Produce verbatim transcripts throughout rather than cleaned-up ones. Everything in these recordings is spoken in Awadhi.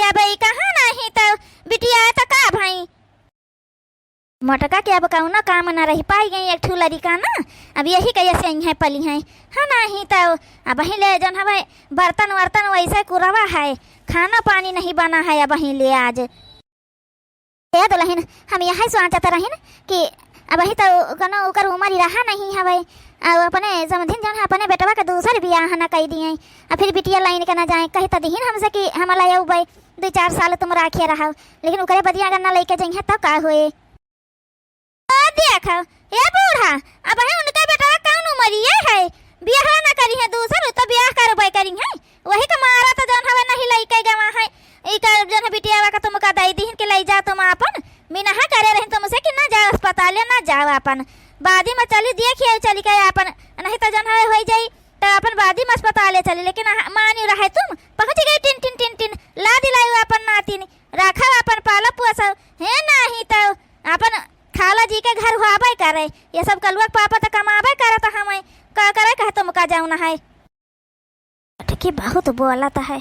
अब ई कहाँ नाही त बिटिया त का भई? मोटका के अब कउनो काम न रहि पाइ गई, एक ठू लड़िका ना, अब यही कहिया से अइहैं पलिहैं। हाँ, नाही त अबहीं ले जौन हवै बर्तन वर्तन वैसे कुरवा है, खाना पानी नहीं बना है अबहीं ले आज। ए दुलहिन, हम यही सोचत रहिन कि अबहीं त कउनो ओकर उमर ही रहा नहीं हवै, अउ अपने समधिन जौन है अपने बेटवा के दूसर बियाह न कइ दिए, अ फिर बिटिया लाइन के न जाए, कहि त दिहिन हमसे कि हम लयाउबै, दुइ चार साल तुम राखे रहौ, लेकिन ओकरे बदिया अगर न लइके जइहैं त का होए? ओ देखो, ए बूढ़ा, अबहीं उनके बेटवा कउन उमरिये है, बियाह न करिहैं दूसर, उ त बियाह करबै करिहैं, वही के मारा त जौन हवै नहीं लइके गवा है, ई का जौन है बिटियावा का तुमका दइ दिहिन कि लइ जा तुम आपन, मिनहा करे रहिन तुमसे कि न जाओ अस्पताले, न जाओ आपन, बादी में चली देखिए चली के आपन, नहीं त जौन हवै होइ जाई, त आपन बादी में अस्पताले चली, लेकिन अहा-, मानी रहे तुम, पहुँच गई टिन टिन टिन टिन, ला दिलायु आपन नातिन, राखा आपन पाला पोसा, हे नाही त आपन खाला जी के घर हुआबै करे। ये सब कलुआ के पापा त कमाबै करत हवैं, का करे कहे तुमका जौन है। ठकी बहुत बोलत है,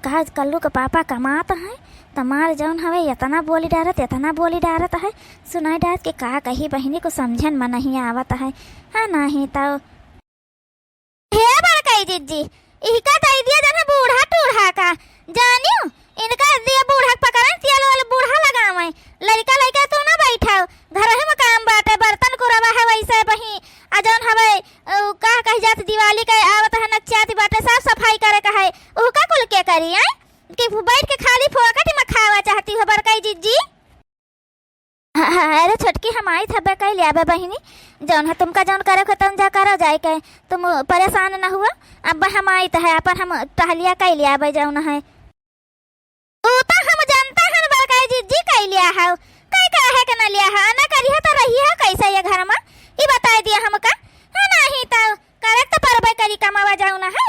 का कल्लू के पापा कमात हैं, त मार जौन हवै एतना बोली डारत, एतना बोली डारत है, सुनाई डारत कि का कही बहिनी को समझन में नहीं आवत है। हाँ, नाही त हे बड़कई जिज्जी, इहका दइ दिया जन बूढ़ा टूढ़ा का, जानियो, इनका दिया बूढ़ा के पकड़न, तेल वाला बूढ़ा लगावै, लड़िका लइके तू न बैठौ, घरही में काम बाटे, बर्तन कुरवा है वैसे बही, अ जौन हवै, अ, का कही जात दिवाली के आवत है नकचाती बाटे, साफ सफाई करे का है, उहका कुल के करी, आय? कि बैठ के खाली फोकट में खावा चाहती हो बड़कई जिज्जी? हाँ, हाँ, अरे छोटकी, हम आइत हबे, कइ लियाबे बहिनी, जौन है तुमका जौन करे के तौन जा करो जाए के, तुम परेशान न हुआ। अब हम आइत है, आपन हम टहलिया कइ लियाबे जौन है। ऊ त हम जनता हन बड़कई जिज्जी कइ लिया हौ, कइ कहे के न लिया हौ, न करिहौ त रहिहौ कैसे ये घर मा, ई बताइ दिया हमका। हाँ, नाही त करे त परबे करी, कमावा जौन है।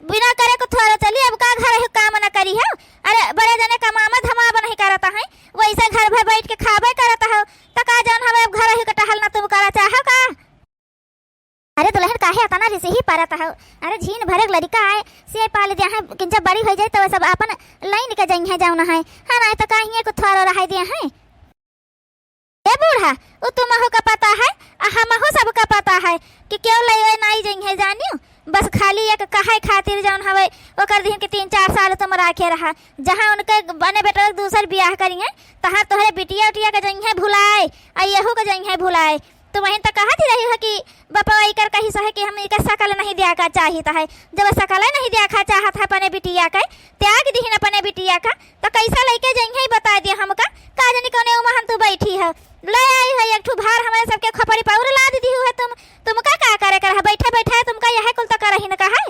बिना करे को थोड़ो चली, अब का घर ही काम न करिहौ? अरे, बड़े जने कमावा धमावा नहीं करत हैं, वैसे घर भर बैठ के खाबे करत हौ, त का जौन हवे अब घर ही के टहल न तुम करा चाहो का? अरे दुलहिन, काहे अतना रिसिही परत हौ? अरे, झीन भरे के लड़िका आए, से पाल दिया है, किंचा बड़ी होइ जाए त वो सब आपन लाइन के जइहैं जौन है, हाँ, नाही त काहे को थोड़ो रहाई दिया है। ए बूढ़ा, उ तुमहू का पता है, आ हमहू सबका पता है कि केहू लइवे नाई जइहैं जानियो। बस खाली एक कहे खातिर जौन हवे, ओकर दिहिन कि तीन चार साल तुम राखे रहा। जहाँ उनके बने बेटवा के दूसर बियाह करिहैं, तहाँ तोहरे बिटिया उटिया के जइहैं भुलाए, आ यहू के जइहैं भुलाए। तुमहिन त कहत ही रही हो कि बपवा इकर कही सहे कि हम इकर सकल नहीं देखा चाहित है। जब सकल नहीं देखा चाहत है अपने बिटिया के, त्याग दिहिन अपने बिटिया का, त कैसा लइके जइहैं, बताइ दिया हमका। का जानी कौने उमहन तू बैठी है, ले आई है एक ठू भार, हमरे सबके खोपड़ी पर और लाद दिहू है तुम। तुमका का करे कर है, बैठे बैठे तुमका यह कुल त करहिन का है।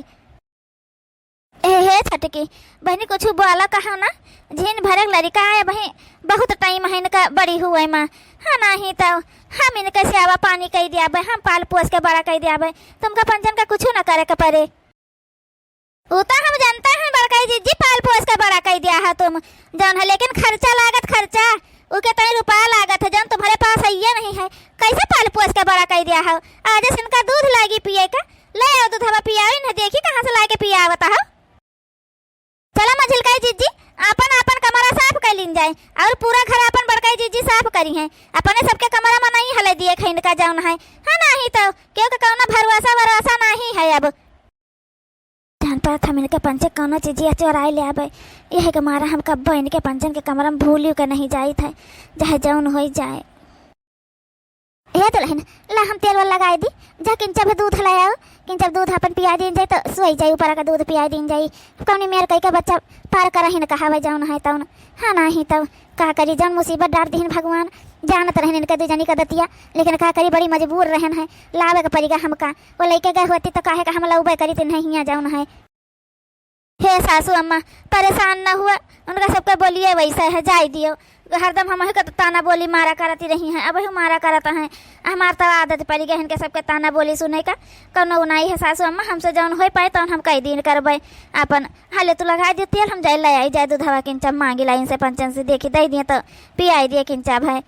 ए हे छटकी बहिनी, कुछ बोला कहो ना, झीन भरे के लड़िका है बहिन, बहुत टाइम है इनका बड़ी हुए मा। हाँ, नाही त हम इनके सेवा पानी कइ दियाबे, हम पाल पोस के बड़ा कइ दियाबे, तुमका पंचन का कुछ न करे के पड़े। उ त हम जनता हन बड़कई जिज्जी, पाल पोस के बड़ा कइ दिया है तुम, जौन है, लेकिन खर्चा लागत, खर्चा, उके तनी रुपया लागत है, जौन तुम्हरे पास है ये नहीं है, कैसे पाल पोस के बड़ा कइ दिया है? आज से इनका दूध लागी पिए का, ले आओ दूधवा पियाओ इन्हें, देखी कहाँ से लाके पियावत हो। चला मझिलकई जिज्जी, आपन आपन कमरा साफ कइ लीन जाए, और पूरा घर आपन बड़कई जिज्जी साफ करिहैं, अपने सबके कमरा मा नहीं हले दिए खैन का जौन है, हाँ, नाही त केहू के कौनो भरोसा वरोसा नाही है अब। जान पात हम इनके पंचे कौनो चीजिया चोराइ लियाबे, यही के मारा हम कब्बो इनके पंचन के कमरा में भूलियो के नहीं जाइत है, चाहे जौन होइ जाए। हे दुलहिन, ला हम तेल वेल लगाइ दी, जा किंचा भी दूध ले आओ, किंचा दूध आपन पियाइ दीन जाई त सोइ जाई, ऊपर का दूध पियाइ दीन जाई। कौनी मेर कइ के बच्चा पार करहिन कहावे जौन है तौन, हाँ, नाही तौ का करी, जौन मुसीबत डार दिहिन भगवान, जानत रहन इनके दू जनी का दतिया, लेकिन का करी, बड़ी मजबूर रहन है, लावे के परिगा हमका। वो लइके गए होती त काहे का हम लउबे करी, तिन्हें हियाँ जौन है। हे सासू अम्मा, परेशान न हुआ, उनका सबके बोलिए वैसे है, जाए दियो। हरदम हमही का तो ताना बोली मारा करती रही हैं, अबहू मारा करत हैं। हमार तो आदत पड़ी गई इनके सबके ताना बोली सुने का। कौनो उनाई है सासू अम्मा, हमसे जौन होइ पाए तौन हम कई दिन करबे। आपन हाले तू लगाइ दियो तेल, हम जाए ले आई जाए दूधवा किंचा मांगी लाई इनसे पंचन से, देखी दे दिए तो पियाई दिए किंचा भाई।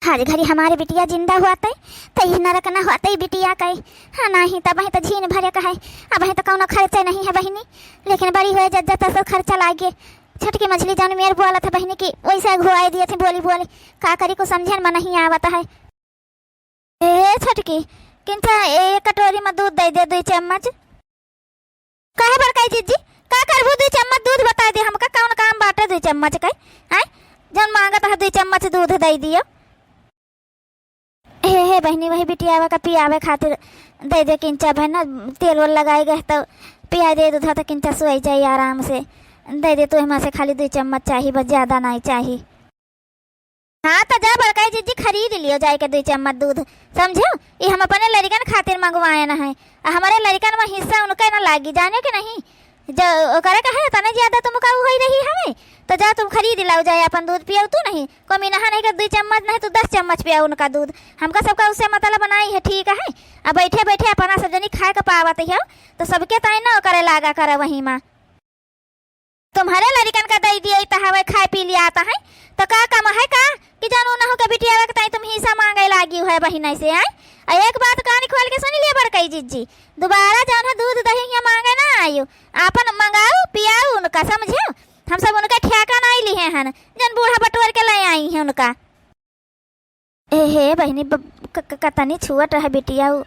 हर घड़ी हमारे बिटिया जिंदा हुआ तई, तई नरक न हुआ तई बिटिया कई। हाँ, नाही तब ही तो झीन भरे का है, अब ही तो कौनो खर्चा नहीं है बहिनी, लेकिन बड़ी हुए जब जब तब खर्चा लागे। छोटकी मझली जौन मेर बोलत है बहिनी की, वैसे अगुआई दिए थे बोली बोली। का करी, कुछ समझे में नहीं आवत है। ए छोटकी, किंचा एक कटोरी में दूध दे दे, दुई चम्मच। काहे बड़काई जिज्जी, का करबू दुई चम्मच दूध? बताई दे हमका, कौन काम बाटे दुई चम्मच के? आय, जौन मांगत है दुई चम्मच दूध दे दियो। हे, हे बहिनी, वही बिटियावा का पियावे खातिर दे दे किंचा भर ना, तेल वेल लगाई गए तो पिया दे दूध तो किंचा सोई जाई आराम से। दे दे तू, हमार से खाली दुई चम्मच चाही, बस ज्यादा नहीं चाही। हाँ, तो जा बड़काई जिज्जी, खरीद लियो जाए के दुई चम्मच दूध, समझो? ये हम अपने लड़िकन खातिर मंगवाए न है, आ हमारे लड़िकन में हिस्सा उनके न लागी, जानियो कि नहीं? जो ओकरे कहे तने ज्यादा तुमका उ होई रही हवे, तो जा तुम खरीद लाओ जाए अपन दूध पियो तू नहीं, को मिनहा नहीं के दुई चम्मच नहीं तू दस चम्मच पियो उनका दूध। हमका सबका उससे मतलब नहीं है, ठीक है? अब बैठे बैठे अपना सब जनी खाए के पावत हो, तो सबके ताई न ओकरे लागा करे वही माँ। तुम्हरे लड़िकन का दई दिए त हवे, खाए पी लिया आता है, तो का कम है का कि जानू नहु के बिटियावे के ताई तुम हिस्सा मांगे लागी है बहिन से, आय? आ एक बात कान खोल के सुन लिए बड़कई जिज्जी, दोबारा जौन है दूध दही यहाँ मांगे ना आयो, आपन मंगाओ पियाओ उनका, समझो? हम सब उनका ठेका नहीं लिए हन, जन बूढ़ा बटोर के ले आई है उनका। ए हे बहिनी, ब-, क-, क-, कतनी छुअट है बिटिया, उ-,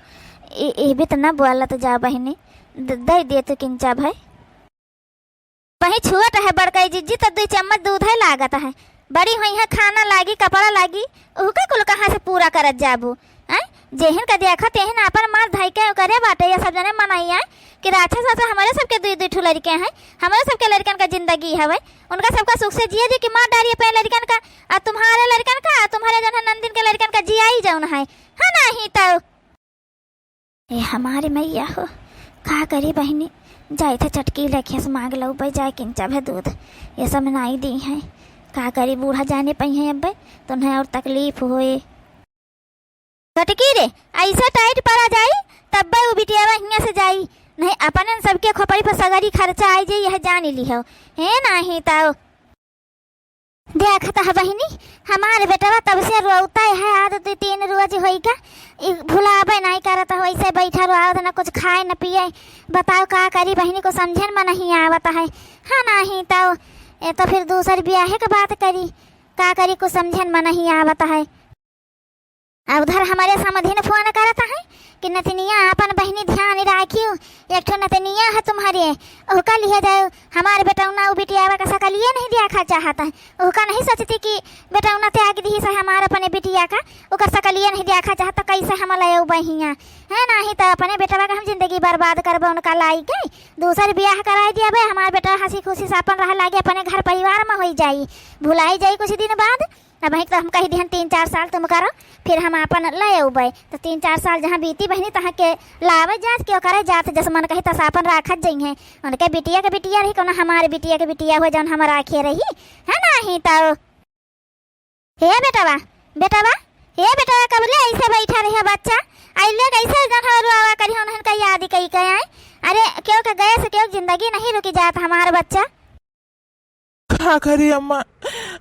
ए, ए भी त ना बोलत जा बहिनी, द-, दे दे तू किंचा भाई। वही छुअट है बड़कई जिज्जी, त दुई चम्मच दूध है लागत है, बड़ी हुई है, खाना लागी, कपड़ा लागी, उहका कुल कहाँ से पूरा करत जाबू? हैं? जेहन का देखा तेहन आपन मार धई के करे बाटे, ये सब जने मनई आए कि राक्षस वाक्षस हमरे सबके दुई दुई ठो लड़िके हैं, हमरे सबके लड़िकन का जिंदगी हवे, उनका सबका सुख से जिए दी कि मार डारी अपने लड़िकन का, आ तुम्हारे लड़िकन का, आ तुम्हारे जौन है नंदिन के लड़िकन का जियाई जौन है, है नहीं तो। ए हमारे मैया हो, का करी बहिनी, जाई थे चटकी लेके से मांग लो बे जाए किंचा भे दूध, ये सब नाई दी हैं, का करी बूढ़ा जाने पई हैं अब्बे, तो उन्हें और तकलीफ होए। छोटकी रे, ऐसे टाइट परा जाई, तब्बे उ बिटियावा हियां से जाई, नहीं अपने सबके खोपड़ी पर सगरी खर्चा आई जाई, यह जान लिहो। हे नाही ताओ। देखत ह बहिनी, हमार बेटवा तब से रोता है, आज दो तीन रोज होई का, ई भुलाबे नहीं करत हो, ऐसे बैठा रोआवत, न कुछ खाए न पिए। बताओ का करी बहिनी, को समझन में नहीं आवत है। हाँ नाही ताओ, ए तो फिर दूसर बियाहे के बात करी, का करी, कुछ समझन में नहीं आवत है। आ उधर हमरे समधिन फोन करत है कि नतनिया आपन बहिनी ध्यान राखियो, एक ठो नतनिया है तुम्हरे, ओका लिहे जाओ। हमार बेटौना उ बिटियावा का सकलिए नहीं देखा चाहत है, ओका नहीं सोचती कि बेटौना त्याग दिहिस है हमार अपने बिटिया का, ओकर सकलिए नहीं देखा चाहत, तो कैसे हम ले बहिया है, नहीं तो अपने बेटवा का हम जिंदगी बर्बाद करबे उनका लाई के, दूसर बियाह कराई दियाबे, हमार बेटवा हंसी खुशी से अपन रह लागे, अपने घर परिवार में होई जाई, भुलाई जाई कुछ दिन बाद। अबहीं तो हम कही दिहन तीन चार साल तुम करो, फिर हम आपन ले अउबे। तो तीन चार साल जहाँ बीती बहिनी, तहाँ के लावे जात के ओकरे जात जस मन कही तस आपन राखत जइहें। उनके बिटिया के बिटिया रही, कौनो हमारे बिटिया के बिटिया हो जौन हम राखे रही, है नाही तो। हे बेटवा, बेटवा, हे बेटवा, कबले ऐसे बैठा रहे बच्चा? अइले कैसे जन हो रुआवा करी, उन्हन का याद कई के आए। अरे, केहू के गए से केहू के जिंदगी नहीं रुकी जात हमार बच्चा। का करी अम्मा,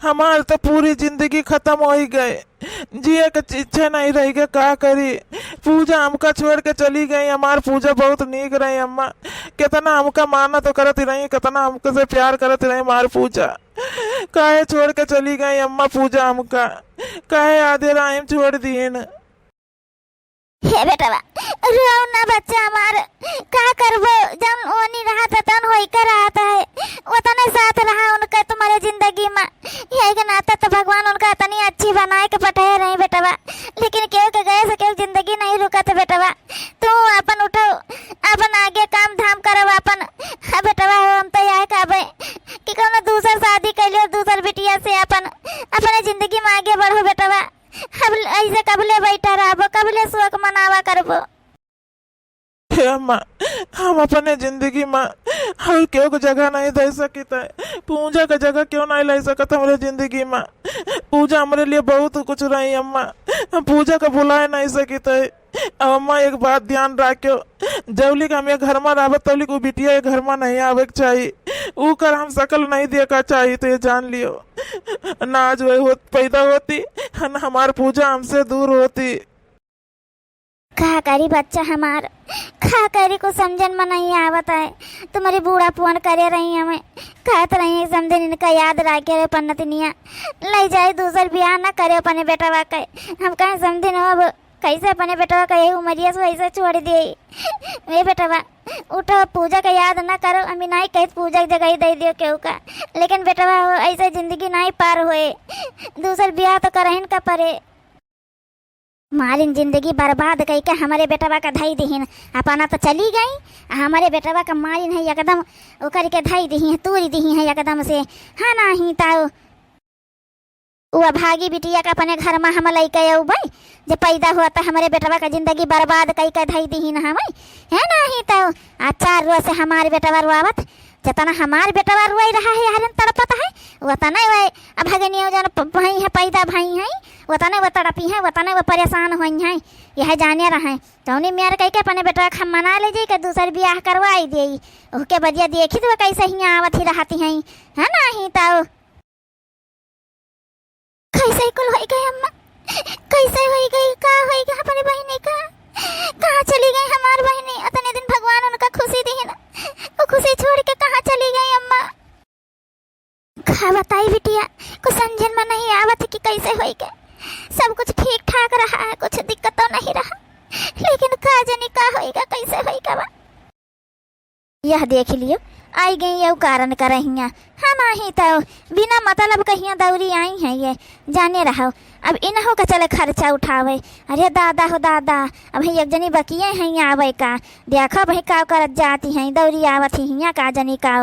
हमार तो पूरी जिंदगी खत्म होई गए, जिए के इच्छा नहीं रही गए, का करी। पूजा हमका छोड़ के चली गई, हमार पूजा बहुत नीक रही अम्मा, कितना हमका मानत करत रही, कितना हमके से प्यार करत रही हमार पूजा। काहे छोड़ के चली गई अम्मा पूजा हमका, काहे आधे राह में छोड़ दीन? हे बेटवा, रोओ ना बच्चा हमार, का करबो, जौन ओनी रहत है, तौन होई का रहत है, ओतने साथ रहा उनका तुम्हारे जिंदगी में। यही के नाते तो भगवान उनका इतनी अच्छी बनाए के पठाए रही बेटवा, लेकिन केहू के गए से केहू जिंदगी नहीं रुकत बेटवा। तू अपन उठो, अपन आगे काम धाम करो अपन। हाँ बेटवा हो, हम तो यह कहबे कि कौनो दूसर शादी कैले, दूसर बिटिया से अपन, अपने जिंदगी में आगे बढ़ो बेटवा। अब ऐसे कबले बैठा रहबो, कबले शोक मनावा करबो? हे अम्मा, हम अपने जिंदगी में और केहू के जगह नहीं दे सकित है, पूजा के जगह केहू नहीं ले सकत हमरे जिंदगी में। पूजा हमरे लिए बहुत कुछ रही अम्मा, हम पूजा का भुलाए नहीं सकित है। अब अम्मा एक बात ध्यान राख्यो, जौली के हम ये घर में रहबे तौली के उ बिटिया ये घर में नहीं आवे के चाही, उ कर हम शकल नहीं देखा चाही, तो ये जान लियो। ना आज वही होत, पैदा होती, न हमार पूजा हमसे दूर होती। का करी बच्चा हमार, का करी, कुछ समझन में नहीं आवत है। तुम्हरी बूढ़ा फोन करे रही हमें, कहत रही है, समझन इनका याद राखे रहे पन्नतिनिया, लइ जाए दूसर बियाह ना करे अपने बेटवा के। हम कहें समझन हो, अब कैसे अपने बेटवा के यही उमरिया से ऐसे छोड़ दिए। ए बेटवा, उठो, पूजा के याद ना करो, हम नाई कहत पूजा के जगह ही दे दियो केहू का, लेकिन बेटवा हो, ऐसे जिंदगी नाई पार होए, दूसर बियाह तो करहिन का परे। मारिन जिंदगी बर्बाद कइके हमरे बेटवा का धई दिहिन। अपना तो चली गई, हमरे बेटवा का मारिन है एकदम, ओकर के धई दिही है, तूरी दिही है एकदम से। हाँ, नाही ताऊ, उ अभागी बिटिया का अपने घर में हम लइके अउबे, जे पैदा हुआ त हमरे बेटवा का जिंदगी बर्बाद कइके धई दिहिन हमें। है नाही ताऊ, आ चार रोज से हमार बेटवा रोआवत, जतना हमार बेटवा रोई रहा है, हरन तड़पत है, वतने वह अभागिनियो जौन प-, भई है, पैदा भई है, वतने वह तड़पी है, वतने वह परेशान होई है। यह जाने रहे, तौनी मेर कइके अपने बेटवा के हम मना ले जाई के दूसर बियाह करवाई देई। ओहके बदिया देखी तो वह कैसे हियाँ आवत ही रहती हैं। है नाही ताऊ। कैसे कुल होई गए अम्मा? कैसे होई गए? का होई गए अपने बहिनी का? कहाँ चली गई हमार बहिनी? अतने दिन भगवान उनका खुशी दिहिन, वो खुशी छोड़ के कहाँ चली गई अम्मा? का बताई बिटिया, कुछ समझन में नहीं आवत कि कैसे होई गए। सब कुछ ठीक ठाक रहा है, कुछ दिक्कत तो नहीं रहा, लेकिन का जनी का होई गए, कैसे होई गए बा। यह देख लियो, आई गई यउ कारण करहिया। हम आही तउ बिना मतलब कहिया दौरी आई हैं ये, जाने रहो। अब इनहू का चले खर्चा उठावे। अरे दादा हो दादा, अब ही एक जनी बकिए हैं आवे का। देखो भाई का करत जाती हैं, दौरी आवत ही हियाँ का जनी का।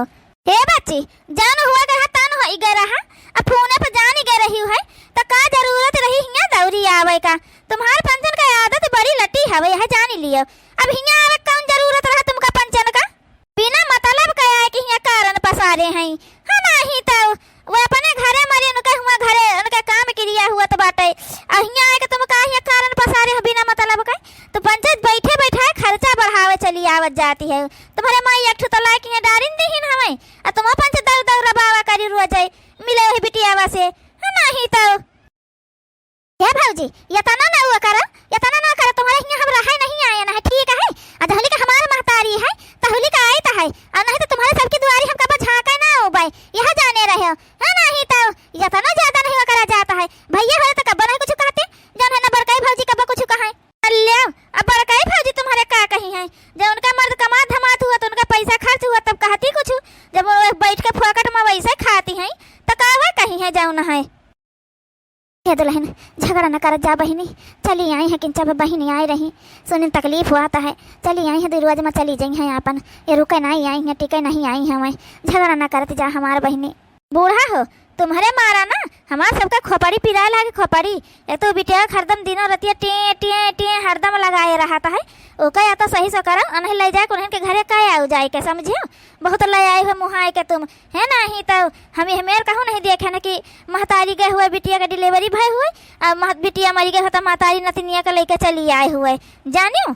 हे बच्ची, जान हुआ गया तन होई गए रहा, अब फोने पर जानी गए रही है, तो का जरूरत रही हियाँ दौरी आवे का? तुम्हार पंचन का आदत बड़ी लट्टी हवे, यह जानी लियो। अब हियाँ आवे कौन जरूरत रहा तुमका पंचन का? बिना मतलब का आए कि हियाँ कारण पसारे हैं। हम आही तउ वो अपने घरे मरी, उनके हुआँ घरे उनके काम किरिया हुआ तो बाटे। आ हियाँ आए के तुम का हियाँ कारण पसारे हो बिना मतलब का? तो पंचायत बैठे बैठाए खर्चा बढ़ावे चली आवत जाती है। तुम्हारे माई एक ठो तो लाए के हियाँ डारिन दीहिन हमें। आ तुम पंच दौर दौर रबावा करी रोज है, मिले वही बिटियावा से। हम आही तउ। हे भौजी, यतना ना हुआ करो, यतना ना करो, तुम्हारे हियाँ हम रहे नहीं आए ना है, ठीक है? आ जहुली का हमार महतारी है, तहुली का आई तो है, और नहीं तो तुम्हारे सबकी दुआरी हम कब झाँके ना उबे, यह जाने रहे हो, है नाही तउ, यतना ज्यादा नहीं हुआ करा जाता है, भैया होए तो कब नहीं कुछ कहते, जौन है ना बड़काई भौजी कब कुछ कहे। अल्लाह, अब बड़काई भौजी तुम्हारे का कही हैं, जब उनका मर्द कमात धमात हुआ तो उनका पैसा खर्च हुआ तब कहती कुछ, जब वो बैठ के फोकट में वैसे खाती हैं तो का वह कही हैं जौन है। हे दुलहिन, झगड़ा न करत जा बहिनी, चली आई हैं, किंचा बहिनी आई रही, सुनिन तकलीफ हुआ त है, चली आई हैं, दुइ रोज में चली जइहैं आपन, ये रुके नहीं आई हैं, टिके नहीं आई हैं, वहीं झगड़ा न करत जा हमार बहिनी। बूढ़ा हो, तुम्हरे मारा ना हमार सबका खोपड़ी पिराए लागे, खोपड़ी। एक तो बिटिया हरदम दिनों रतिया टें, टें, टें हरदम लगाए रहत है, ओका या तो सही से करो, अनही ले जाए, उन्हन के घरे का आउ जाए के, समझियो? बहुत ले आए हो मुहाए के तुम, है नाही तउ हम ये मेर कहूँ नहीं देखे न कि महतारी गए हुए बिटिया के delivery भए हुए, आ मह-, बिटिया मरी गए हो तो महतारी नतिनिया के लेके चली आए हुए, जानियो?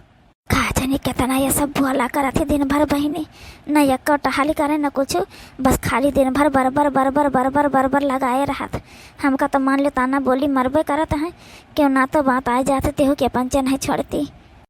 का जानी कितना ये सब बोला करत है दिन भर बहिनी, न यक्को टहली करे न कुछ, बस खाली दिन भर बरबर, बरबर, बरबर, बरबर लगाए रहत। हमका तो मान ले ताना बोली मरबे करत हैं, क्यों ना तो बात आ जाते तेहू के पंचे नहीं छोड़ती।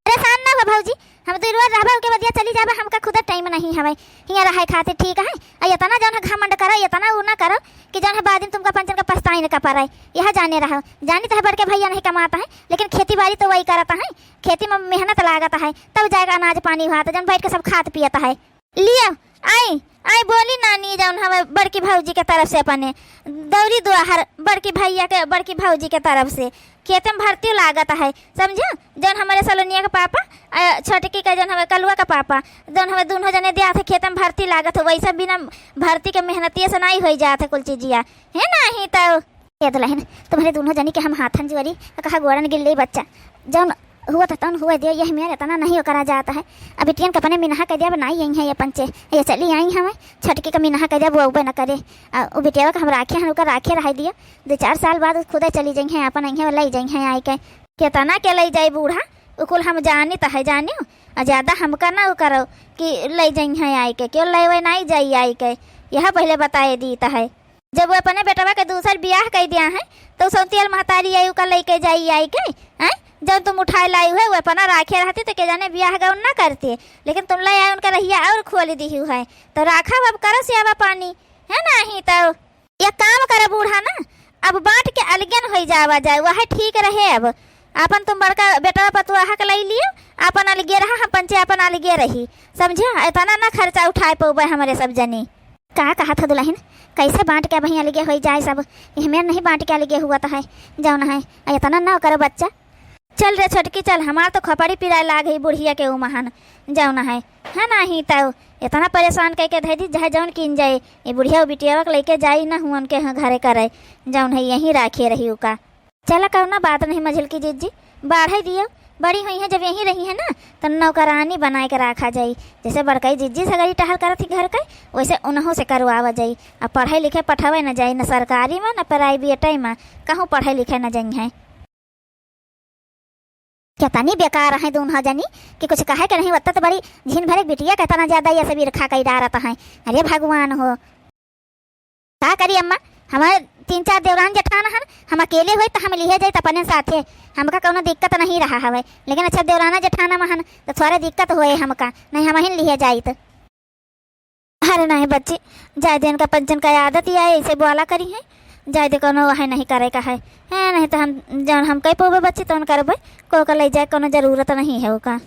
परेशान ना हो भौजी, हम दुइ रोज रहबे, ओके बदिया चली जाबे, हमका खुद time नहीं हवे हियाँ रहे खातिर, ठीक है? आ इतना जौन है घमंड करो, इतना उ ना करो कि जौन है बाद में तुमका पंचन का पछताइन का पड़े। यह जाने रहो, जानी तो है बड़के भैया नहीं कमाता है, लेकिन खेती बाड़ी तो वही करता है, खेती में मेहनत लागत है, तब जाएगा अनाज पानी हुआ, तो जौन बैठ के सब खात पियत है। लियो, आई, आई बोली नानी जौन हवे बड़की भौजी के तरफ से अपने दौरी दुआहर बड़की भैया के बड़की भौजी के तरफ से खेते में भर्ती लागत है, समझो? जौन हमारे सलोनिया के पापा, अ, छोटकी का जौन हवे कलुआ का पापा, जौन हवे दुनों जने दिया थे खेते में भर्ती लागत है, वैसे बिना भर्ती के मेहनतिये से नहीं होई जात है कुल चीजिया, है नाही तउ। ए दुलहिन, तुम्हरे दुनों जनी के हम हाथन जोरी, कहा गोड़न गिल्ली बच्चा, जौन हुआ त तौन हुआ दियो, यह मेर इतना नहीं ओकरा जात है। अब बिटियन के अपने मिनहा कइ दिया, अब नाई आई हैं ये पंचे, ये चली आई हमें, छोटकी का मिनहा कइ दिया, वो अउबे न करे। आ, उ बिटियावा का हम राखे हन, ओकर राखे रहाई दियो, दुइ चार साल बाद उ खुदे चली जइहैं, आपन अइहैं, लइ जइहैं आइके। केतना के लइ जाई बूढ़ा, उ कुल हम जानित है, जानियो। आ ज्यादा हमका ना उ करो कि लइ जइहैं आइके, क्यों लइवे नाई जाई आइके, यह पहिले बताए दीत है। जब वो अपने बेटवा के दूसर बियाह कइ दिया है, तो सौतियल महतारी आई, ओका लइके जाई आई के, हैं? जब तुम उठाए लाई हुए, वो अपना राखे रहती तो के जाने बियाह गौन ना करती, लेकिन तुम ले आए उनका रहिया और खोल दी हुए है। तो राखा अब करो सेवा पानी, है ना? ही तो एक काम करे बूढ़ा ना, अब बांट के अलगेन होई जावा जाए, वह ठीक रहे। अब अपन तुम बड़का बेटा पतुआहा के लाई लियो, अपन अलगे रहा, हम पंचे अपन अलगे रही, समझे? इतना ना खर्चा उठाए पउबे हमरे सब जनी। का कहत हो दुलहिन, कैसे बांट के अबहीं अलगे होई जाए सब? इहमें नहीं बांट के अलगे हुआ तो है, जौन है, इतना ना करो बच्चा। चल रे छोटकी चल, हमार तो खोपड़ी पिराए लाग है बुढ़िया के उमहन, जौन है, है ना? ही तो इतना परेशान कइके धै दी, चाहे जौन कीन जाए, ये बुढ़िया बिटियावा के लेके जाई ना हुअन के यहाँ घरे करे, जौन है यहीं राखे रही उका। चला कौनो बात नहीं मझिलकी जिज्जी, बाढ़े दियो, बड़ी हुई है जब यहीं रही है ना, तो नौकरानी बनाए के रखा जाई। जैसे बड़कई जिज्जी सगरी टहल करत ही घर के, वैसे उनहू से करवावा जाई। अब पढ़े लिखे पठावे न जाई, न सरकारी में, न प्राइवेटे में, कहूँ पढ़े लिखे न जाई है। केतनी बेकार है दूनहा जनी कि कुछ कहे के नहीं, ओत्ता तो बड़ी झिन भरे बिटिया के तना ज्यादा ये सब ईर्खा कई डारत है। अरे भगवान हो, का करी अम्मा, हमारे तीन चार देवरान जेठान हन, हम अकेले होई तो हम लिहे जाई अपने साथे, हमका कौनो दिक्कत नहीं रहा हवे, लेकिन अच्छा देवराना जेठाना में हन तो थोड़े दिक्कत होए हमका, नहीं हम ही लिहे जाइत। अरे नहीं बच्ची, जाए दे, इनका पंचन का आदत ही आए, ऐसे बोला करी है। जाए दे, कोनो वह नहीं करे का है, है नहीं तो हम जौन हम कह पोबे बच्ची तौन करबे, को का ले जाए कोनो जरूरत नहीं है ओका।